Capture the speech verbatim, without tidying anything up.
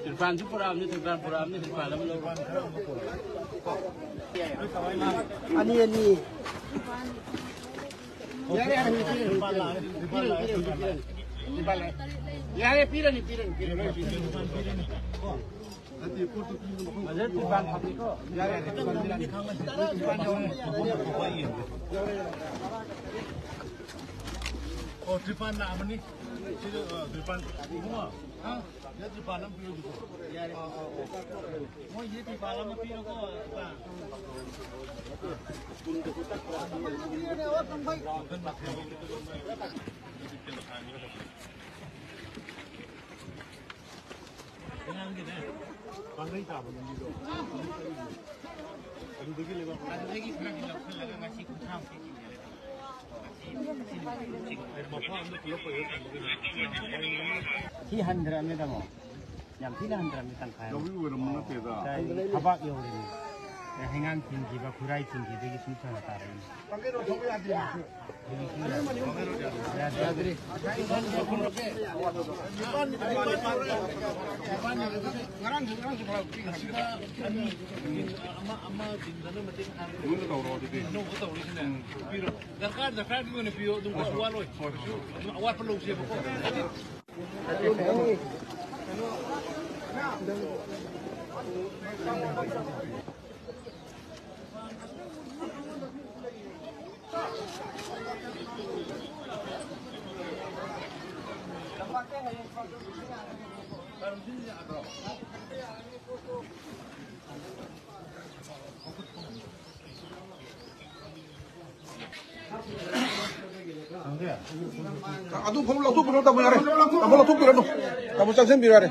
ꯇ꯭ꯔꯤꯄꯥꯟꯁꯨ ꯄꯨꯔꯛꯑꯕꯅꯤ, ꯇ꯭ꯔꯤꯄꯥꯟ ꯄꯨꯔꯛꯑꯕꯅꯤ, ꯇ꯭ꯔꯤꯄꯥꯟ ꯑꯃ ꯂꯧꯔꯣ꯫ ꯑꯅꯤ, ꯑꯅꯤ꯫ ꯌꯥꯔꯦ, ꯌꯥꯔꯦ, ꯄꯤꯔꯅꯤ, ꯄꯤꯔꯅꯤ, ꯄꯤꯔꯅꯤ꯫ ꯌꯥꯔꯦ, ꯄꯤꯔꯅꯤ, ꯄꯤꯔꯅꯤ, ꯄꯤꯔꯅꯤ, ꯂꯣꯏ ꯄꯤꯔꯅꯤ꯫ ꯌꯥꯔꯦ, ꯌꯥꯔꯦ, ꯇ꯭ꯔꯤꯄꯥꯟ ꯍꯥꯞꯄꯤꯀꯣ꯫ ꯌꯥꯔꯦ, ꯌꯥꯔꯦ, ꯇ꯭ꯔꯤꯄꯥꯟ ꯄꯤꯔꯅꯤ꯫ ꯑꯣ, ꯇ꯭ꯔꯤꯄꯥꯟ ꯂꯥꯛꯑꯕꯅꯤ꯫ ꯁꯤꯗ, ꯑ, ꯇ꯭ꯔꯤꯄꯥꯟ꯫ ꯏꯕꯨꯡꯉꯣ, ꯍꯥ? ꯁꯤꯗ ꯇ꯭ꯔꯤꯄꯥꯟ ꯑꯃ ꯄꯤꯔꯣ ꯑꯗꯨꯗꯤ꯫ ꯌꯥꯔꯦ꯫ ꯑ, ꯑ, ꯑ꯫ ꯃꯣꯏ ꯁꯤꯗ ꯇ꯭ꯔꯤꯄꯥꯟ ꯑꯃ ꯄꯤꯔꯣꯀꯣ, ꯇ꯭ꯔꯤꯄꯥꯟ꯫ ꯑꯉꯥꯡꯒꯤꯅꯦ, ꯄꯥꯡꯒꯩ ꯇꯥꯕ ꯂꯝꯕꯤꯗꯣ꯫ ꯑꯗꯨꯗꯒꯤ ꯂꯩꯕꯥꯛ ꯑꯗꯨꯗꯒꯤ ꯈꯔꯗꯤ ꯂꯧꯁꯤꯜꯂꯒ ꯉꯁꯤ ꯀꯨꯟꯊ꯭ꯔꯥꯃꯨꯛꯇꯤ ꯆꯤꯡꯖꯔꯦ꯫ ꯃꯐꯝ ꯑꯃꯗ ꯄꯨꯂꯞ ꯑꯣꯏꯔ ꯊꯝꯕꯒꯤꯅꯦ꯫ ꯊꯤ ꯍꯟꯊꯔꯝꯃꯦ, ꯇꯥꯃꯣ꯫ ꯌꯥꯝ ꯊꯤꯅ ꯍꯟꯊꯔꯝꯃꯦ, ꯇꯪꯈꯥꯏ ꯑꯃ꯫ ꯂꯧꯔꯤ ꯑꯣꯏꯔꯝꯕ ꯅꯠꯇꯦꯗ꯫ ꯀꯗꯥꯏꯗꯒꯤ ꯊꯕꯥꯛ ꯌꯧꯔꯤꯅꯤ꯫ ꯍꯩꯉꯥꯡ ꯊꯤꯡꯈꯤꯕ, ꯈꯨꯔꯥꯏ ꯊꯤꯡꯈꯤꯕꯗꯒꯤ ꯁꯨꯝ ꯊꯥꯔ ꯇꯥꯔꯛꯏꯅꯤ꯫ ꯄꯥꯡꯒꯩꯔꯣ ꯊꯧꯕ ꯌꯥꯗꯦ꯫ ꯍꯧꯖꯤꯛꯇꯤ ꯌꯥꯗ꯭ꯔꯦ꯫ ꯌꯥꯗ꯭ꯔꯦ꯫ ꯉꯔꯥꯡꯁꯨ, ꯉꯔꯥꯡꯁꯨ ꯈꯔ ꯄꯤꯈ꯭ꯔꯕꯅꯦ꯫ ꯑꯃ, ꯑꯃ ꯗꯤꯟꯗꯅ ꯃꯇꯦꯡ ꯄꯥꯡꯉꯦ꯫ ꯑꯩꯉꯣꯟꯗ ꯇꯧꯔꯣ ꯑꯗꯨꯗꯤ꯫ ꯑꯅꯧꯕ ꯇꯧꯔꯤꯁꯤꯅꯦ꯫ ꯄꯤꯔꯣ꯫ ꯗꯔꯀꯥꯔ, ꯗꯔꯀꯥꯔꯒꯤ ꯑꯣꯏꯅ ꯄꯤꯌꯣ꯫ ꯑꯗꯨꯝ ꯀꯩꯁꯨ ꯋꯥꯠꯂꯣꯏ꯫ ꯀꯩꯁꯨ ꯑꯗꯨꯝ ꯑꯋꯥꯠꯄ ꯂꯧꯁꯦꯕꯀꯣ꯫ ꯑꯗꯨ ꯐꯥꯎ ꯂꯧꯊꯣꯛꯄꯤꯔꯣ, ꯇꯥꯃꯣ, ꯌꯥꯔꯦ꯫ ꯇꯥꯃꯣ, ꯂꯧꯊꯣꯛꯄꯤꯔꯣ ꯑꯗꯨ꯫ ꯇꯥꯃꯣ, ꯆꯪꯁꯤꯟꯕꯤꯔꯣ, ꯌꯥꯔꯦ꯫